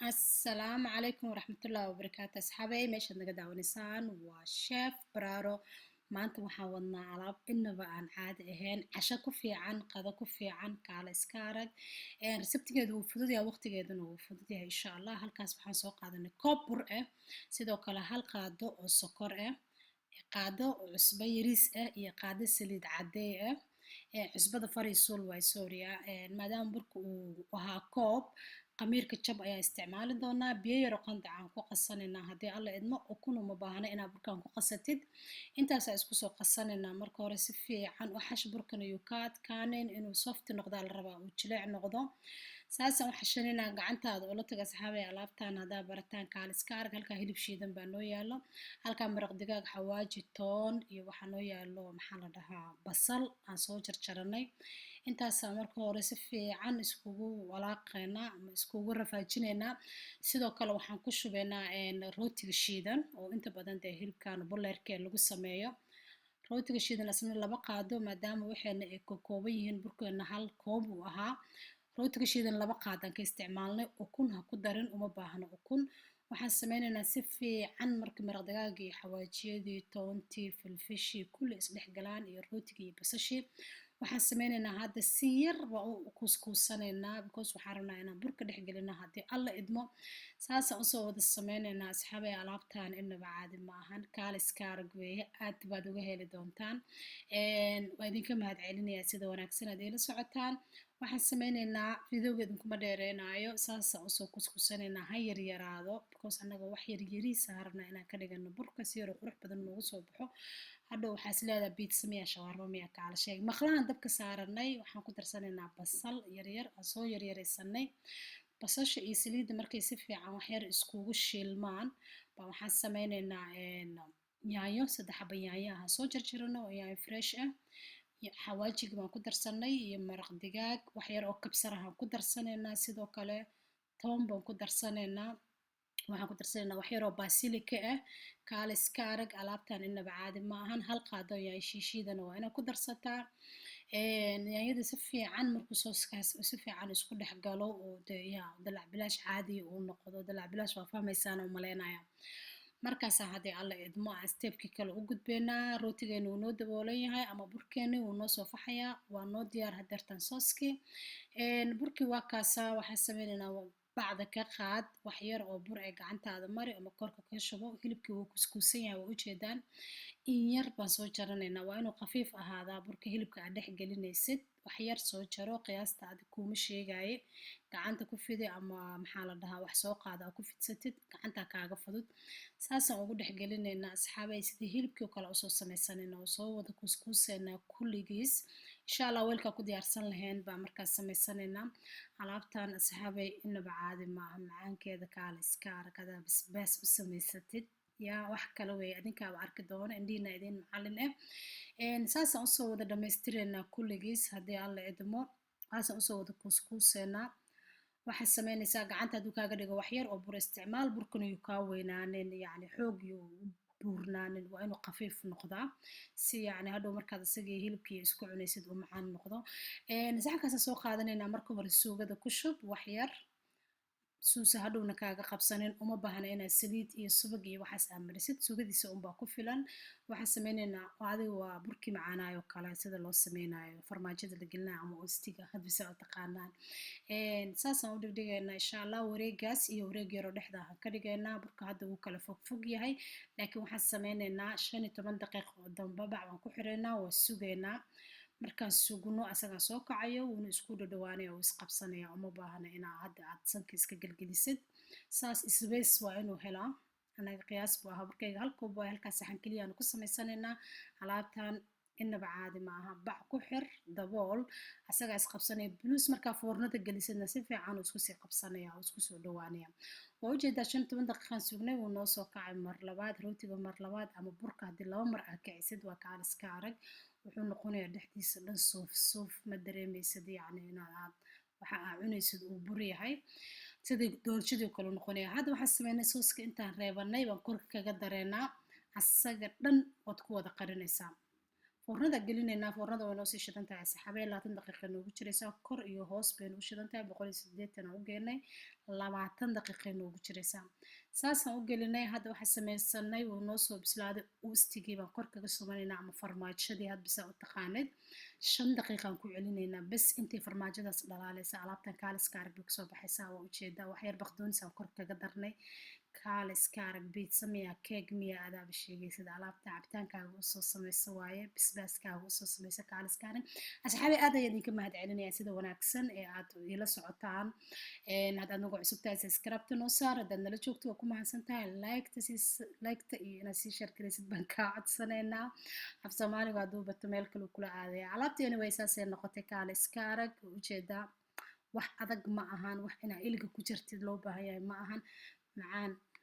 Asalaamu calaykum waraxmatullaahi wabarakaatu. Asxaabey, meeshaad naga daawanaysaan waa Chef Baraaro. Maanta waxaan wadnaa alaab inaba aan caadi ahayn, casho ku fiican, qado ku fiican, kaala iska arag. Recipe-geedu wuu fudud yahay, waqtigeeduna wuu fudud yahay, insha Allah. Halkaas waxaan soo qaadanay koob bur ah, sidoo kale hal qaado oo sokor ah, qaado oo cusbo yariis ah iyo qaado saliid caddey ah. Cusbada fariisuul waay, sorry. Maadaama burka uu ahaa koob, qamiirka jab ayaa isticmaali doonaa. Biyo yaro qandac aan ku qasanaynaa haddii Alla idmo. Ukun uma baahna inaad burkan ku qasatid. Intaasaa isku soo qasanaynaa. Marka hore si fiican u xash burkan, ayuu ka adkaanin, inuu soft noqdaa la rabaa, uu jileec noqdo. Saasaan u xashanaynaa, gacantaada ula taga. Asxaabay, alaabtaan haddaa barataan, kaaliska arag. Halkaa hilib shiidan baa noo yaalo, halkaa maraq digaag, xawaaji, toon iyo waxaa noo yaalo, maxaa la dhahaa, basal aan soo jarjaranay. Intaasaa marka hore si fiican iskugu walaaqaynaa ama iskugu rafaajinaynaa. Sidoo kale waxaan ku shubaynaa rootiga shiidan oo inta badan dee hilibkan buleerkee lagu sameeyo. Rootiga shiidan asna laba qaado, maadaama waxayna ay ka kooban yihiin, burkeena hal koob uu ahaa, rootiga shiidan laba qaadaan ka isticmaalnay. Ukun ha ku darin, uma baahno ukun. Waxaan sameynaynaa si fiican marka maraq digaagii, xawaajiyadii, toontii, filfishii kulli isdhex galaan iyo rootigii iyo basashii. Waxaan sameynaynaa hadda si yar baa u kuuskuusanaynaa, because waxaan rabnaa inaan burka dhex gelino haddii Alla idmo. Saasaan usoo wada sameynaynaa. Asxaabay, alaabtaan inaba caadi ma ahan, kaaliska arag weeye, aad baad uga heli doontaan. Waa idinka mahad celinayaa sida wanaagsan aad iila socotaan. Waxaan sameynaynaa, videoga idinkuma dheereynayo, saasaan usoo kuskusanaynaa. Ha yaryaraado, because annaga wax yaryariisa rabnaa inaan ka dhigano burka, si yaroo qurux badan noogu soo baxo. Hadhow waxaa is leedahay pizza miya, shawaarmo miya, kaala sheeg. Maqlahan dabka saaranay, waxaan ku darsanaynaa basal yaryar aan soo yaryaraysanay. Basasha iyo saliidda markay si fiican waxyar iskugu shiilmaan baa waxaan sameyneynaa yaanyo, saddex xaba yaanyo ah soo jarjarano oo yaanyo fresh ah. Xawaajiga baan ku darsanay iyo maraq digaag, wax yar oo kabsar ah aan ku darsanaynaa. Sidoo kale toon baan ku darsanaynaa. Waxaan ku darsanaynaa wax yar oo basilika ah. Kaale iska arag, alaabtan inaba caadi ma ahan. Hal qaado yaanyo shiishiidana waa inaad ku darsataa. Yaanyada si fiican markuu sooskaas si fiican isku dhex galo oo de ya dalac bilaash caadi uu noqdo, dalac bilaash waa fahmaysaan oo maleynaya. Markaasaa haddii Alla idmo aan stepkii kale u gudbeynaa. Rootigeena wuu noo daboolan yahay ama burkeeni wuu noo soo faxayaa, waa noo diyaar hadeertan sooskii. Burkii waa kaasaa. Waxaan sameyneynaa, bacda ka qaad, wax yar oo bur ee gacantaada mari ama korka ka shubo. Hilibkii wuu kuskuusan yahay, waa ujeedaan. In yar baan soo jaranaynaa. Waa inuu khafiif ahaadaa burka hilibka aad dhex gelinaysid. Wax yar soo jaro, qiyaasta adig kuuma sheegaye. Gacanta ku fidi ama, maxaa la dhahaa, wax soo qaada aa ku fidsatid, gacantaa kaaga fudud. Saasaan ugu dhex gelinaynaa, asxaabay, sidii hilibkii oo kale usoo sameysanayna oo soo wada kuuskuusaynaa kulligiis, insha Allah. Weelkaa ku diyaarsan lahayn baa markaas samaysanaynaa. Alaabtan, asxaabay, inaba caadi maaha macaankeeda. Kaale iska arag, adaa basbaas u samaysatid yaa wax kale weeye, adinkaaba arki doono, indhihiina idin macallin ah. Saasaan usoo wada dhammaystireynaa kulligiis haddii Alla idmo. Saasaan usoo wada kuuskuuseynaa. Waxaad sameynaysaa, gacanta hadduu kaaga dhigo, wax yar oo bur isticmaal. Burkuna yuu kaa weynaanin, yacni xoog yuu buurnaanin, waa inuu khafiif noqdaa, si yacni hadhow markaad isagii hilibkii isku cunaysid uu macaan noqdo. Saxankaasa soo qaadanaynaa. Marka hore suugada ku shub wax yar, suusa hadhowna kaaga qabsanin. Uma baahna inaad saliid iyo subag iyo waxaas aad marisid, suugadiisa unbaa ku filan. Waxaan sameyneynaa, adiga waa burkii macaanayo kale sida loo sameynayo, farmaajada la gelinayo ama ostiga, hadbise aad taqaanaan. Saasaan u dhigdhigaynaa, insha Allah. Wareegaas iyo wareeg yaroo dhexda aan ka dhigaynaa. Burka hadda wuu kala fog fog yahay, laakiin waxaan sameyneynaa 15 daqiiqo oo dambe bac baan ku xireynaa, waa sugaynaa. Markaan sugno asagaa soo kacayo, wuuna isku dhadhawaanaya oo isqabsanaya. Uma baahna inaa hadda aad sanka iska gelgelisid. Saas space waa inuu helaa. Anaga qiyaas buu ahaa burkayga, hal koob waay. Halkaas saxan keliya aanu ku samaysanaynaa. Alaabtan inaba caadi ma aha. Bac ku xir, dabool, asagaa isqabsanaya. Plus markaa foornada gelisidna si fiican uu isku sii qabsanaya oo isku soo dhawaanaya. Waa ujeedaa, 15 daqiiqaan sugnay, wuu noo soo kacay mar labaad rootiga, mar labaad ama burka. Haddii laba mar aad kicisid, waa kaaliska arag, wuxuu noqonayaa dhexdiisa dhan suuf suuf. Ma dareemaysid yacni inaad aad waxa aa cunaysid uu bur yahay, sidii doolshadii kale noqonaya. Hadda waxaan sameynay, sooska intaan reebanay baan korka kaga dareynaa. Asaga dhan waad ku wada qarinaysaa. Foornada gelinaynaa. Foornada way noo sii shidan tahay, asxaabey. 20 daqiiqa noogu jiraysaa. Kor iyo hoos baynu u shidan tahay. 180 aan u geenay. 20 daqiiqay noogu jiraysaa. Saasaan u gelinay. Hadda waxaa sameysanay, wuu noo soo bislaaday. Uustigii baan kor kaga sumanaynaa ama farmaajadii, hadba saa u taqaanid. 5 daqiiqaan ku celinaynaa bes. Intay farmaajadaas dhalaalaysa, alaabtan kaaliska arag bay kasoo baxaysaa. Waa ujeedaa, wax yar baqdoonisaan kor kaga darnay. Kaaliska arag, pizza miya, keeg miya, adaaba sheegaysad. Alaabta cabitaankaaga usoo samayso waaye, basbaaskaaga usoo samayso. Kaaliska arag, asxaabi. Aad ayaan idinka mahad celinaya sida wanaagsan ee aad ila socotaan. Haddaad nagu cusub tahay, subscribe-ta noo saar. Haddaad nala joogto, waa ku mahadsan tahay. Like-ta sii, like-ta iyo inaad sii share garaysid baan kaa codsanaynaa. Af Soomaaligu hadduu bato, meel kale kula aadaya alaabta. Anyway, saasay noqotay. Kaaliska arag, ujeedaa, wax adag ma ahan, wax inaa iliga ku jirtid loo baahan yahay ma ahan. Macaan.